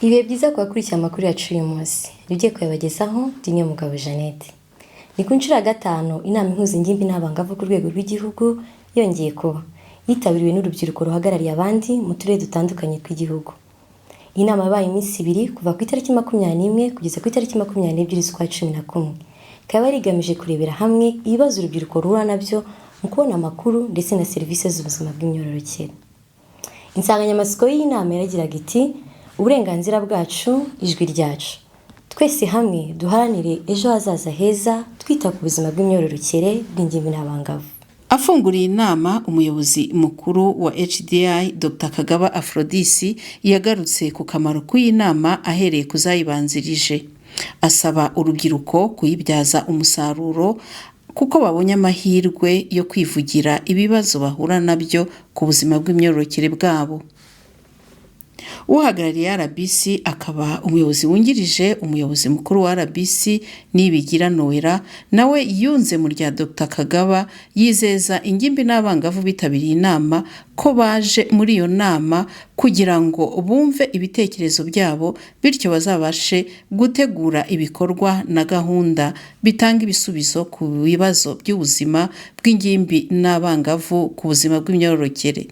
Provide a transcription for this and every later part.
Ibihe byiza ku bakurikiye amakuru yacu uyu munsi. Ugiye kuyabagezaho ndi Niyomugabo Jeannette. Ni ku nshuro ya gatanu inama ihuza ingimbi n'abangavu ku rwego rw'igihugu yongeye kuba. Yitabiriwe n'urubyiruko ruhagarariye abandi mu turere dutandukanye tw'igihugu. Iyi nama yabaye iminsi ibiri, kuva ku itariki 21 kugeza ku itariki 22 z'ukwa 11. Ikaba yari igamije kurebera hamwe ibibazo urubyiruko ruhura nabyo mu kubona amakuru ndetse na serivisi z'ubuzima bw'imyororokere. Insanganyamatsiko y'iyi nama yaragiraga iti: "Uburenganzira bwacu, ijwi ryacu. Twese hamwe duharanire ejo hazaza heza, twita ku buzima bw'imyororokere bw'ingimbi n'abangavu." Afunguriye inama, umuyobozi mukuru wa HDI, Dr Kagaba Aphrodis, yagarutse ku kamaro k'iyi nama ahereye ku zayibanzirije, asaba urubyiruko kuyibyaza umusaruro kuko babonye amahirwe yo kwivugira ibibazo bahura nabyo ku buzima bw'imyororokere bwabo. Uhagarariye RBC, akaba umuyobozi wungirije umuyobozi mukuru wa RBC, Nibigira Noella, nawe yunze mu rya Dr Kagaba, yizeza ingimbi n'abangavu bitabiriye inama ko baje muri iyo nama kugira ngo bumve ibitekerezo byabo, bityo bazabashe gutegura ibikorwa na gahunda bitanga ibisubizo ku bibazo by'ubuzima bw'ingimbi n'abangavu ku buzima bw'imyororokere.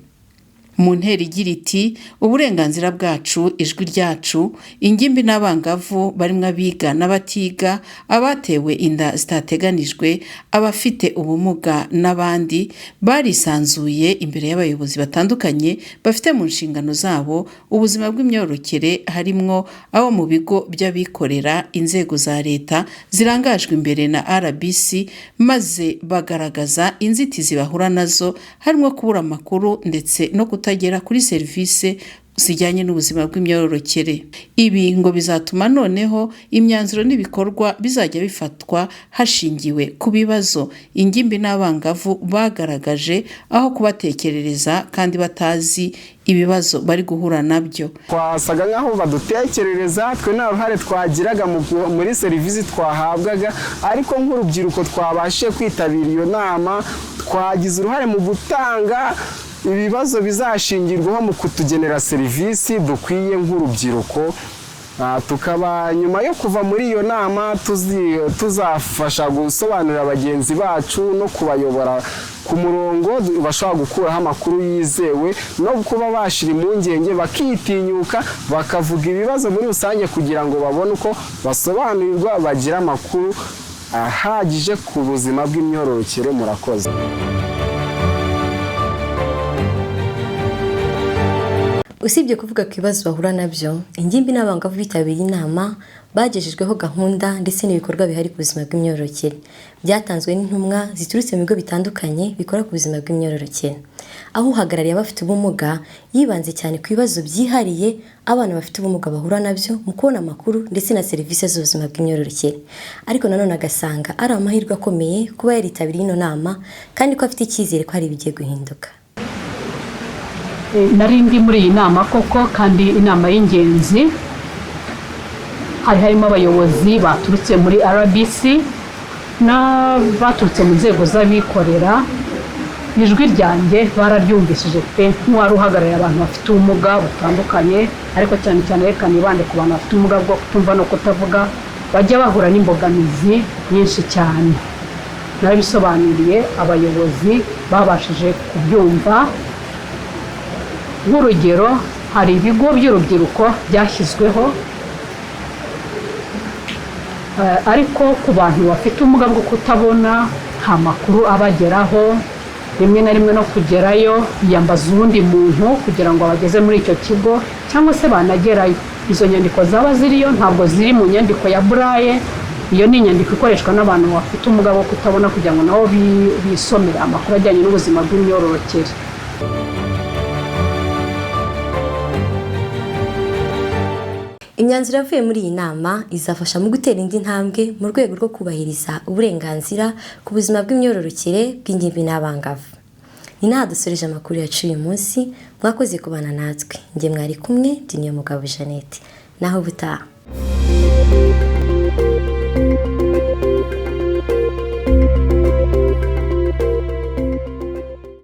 Mu ntero igira iti "Uburenganzira bwacu, ijwi ryacu", ingimbi n'abangavu barimo abiga n'abatiga, abatewe inda zitateganijwe, abafite ubumuga n'abandi barisanzuye imbere y'abayobozi batandukanye bafite mu nshingano zabo ubuzima bw'imyororokere, harimwo abo mu bigo by'abikorera, inzego za leta zirangajwe imbere na RBC, maze bagaragaza inzitizi bahura nazo, harimo kubura amakuru ndetse no kutagera kuri serivisi zijyanye n'ubuzima bw'imyororokere. Ibi ngo bizatuma noneho imyanzuro n'ibikorwa bizajya bifatwa hashingiwe ku bibazo ingimbi n'abangavu bagaragaje, aho kubatekerereza kandi batazi ibibazo bari guhura nabyo. Twasaga nk'aho badutekerereza, twe nta ruhare twagiraga muri serivisi twahabwaga, ariko nk'urubyiruko twabashije kwitabira iyo nama, twagize uruhare mu gutanga ibibazo bizashingirwaho mu kutugenera serivisi dukwiye nk'urubyiruko. Tukaba nyuma yo kuva muri iyo nama tuzafasha gusobanurira bagenzi bacu no kubayobora ku murongo bashobora gukuraho amakuru yizewe, no kuba bashira impungenge, bakitinyuka bakavuga ibibazo muri rusange, kugira ngo babone uko basobanurirwa, bagire amakuru ahagije ku buzima bw'imyororokere. Murakoze. Usibye kuvuga ku bibazo bahura nabyo, ingimbi n'abangavu bitabiriye inama bagejejweho gahunda ndetse n'ibikorwa bihari ku buzima bw'imyororokere, byatanzwe n'intumwa ziturutse mu bigo bitandukanye bikora ku buzima bw'imyororokere, aho uhagarariye abafite ubumuga yibanze cyane ku bibazo byihariye abana bafite ubumuga bahura nabyo mu kubona amakuru ndetse na serivisi z'ubuzima bw'imyororokere, ariko nanone agasanga ari amahirwe akomeye kuba yaritabiriye ino nama, kandi ko afite icyizere ko hari ibigiye guhinduka. Nari ndi muri iyi nama koko, kandi inama y'ingenzi. Hari harimo abayobozi baturutse muri RBC n'abaturutse mu nzego z'abikorera. Ijwi ryanjye bararyumvishije pe, nk'uwari uhagarariye abantu bafite ubumuga butandukanye, ariko cyane cyane reka nibande ku bantu bafite ubumuga bwo kutumva no kutavuga, bajya bahura n'imbogamizi nyinshi cyane. Narabisobanuriye, abayobozi babashije kubyumva. Nk'urugero, hari ibigo by'urubyiruko byashyizweho, ariko ku bantu bafite ubumuga bwo kutabona nta makuru abageraho. Rimwe na rimwe no kugerayo biyambaza uwundi muntu kugira ngo abageze muri icyo kigo, cyangwa se banagerayo, izo nyandiko zaba ziriyo ntabwo ziri mu nyandiko ya braille. Iyo ni inyandiko ikoreshwa n'abantu bafite ubumuga bwo kutabona kugira ngo nabo bisomere amakuru ajyanye n'ubuzima bw'imyororokere. Imyanzuro yavuye muri iyi nama izafasha mu gutera indi ntambwe mu rwego rwo kubahiriza uburenganzira ku buzima bw'imyororokere bw'ingimbi n'abangavu. Ni naha dusoreje amakuru yacu uyu munsi. Mwakoze kubana natwe. Njye mwari kumwe ndi Niyomugabo Jeannette. Naho ubutaha.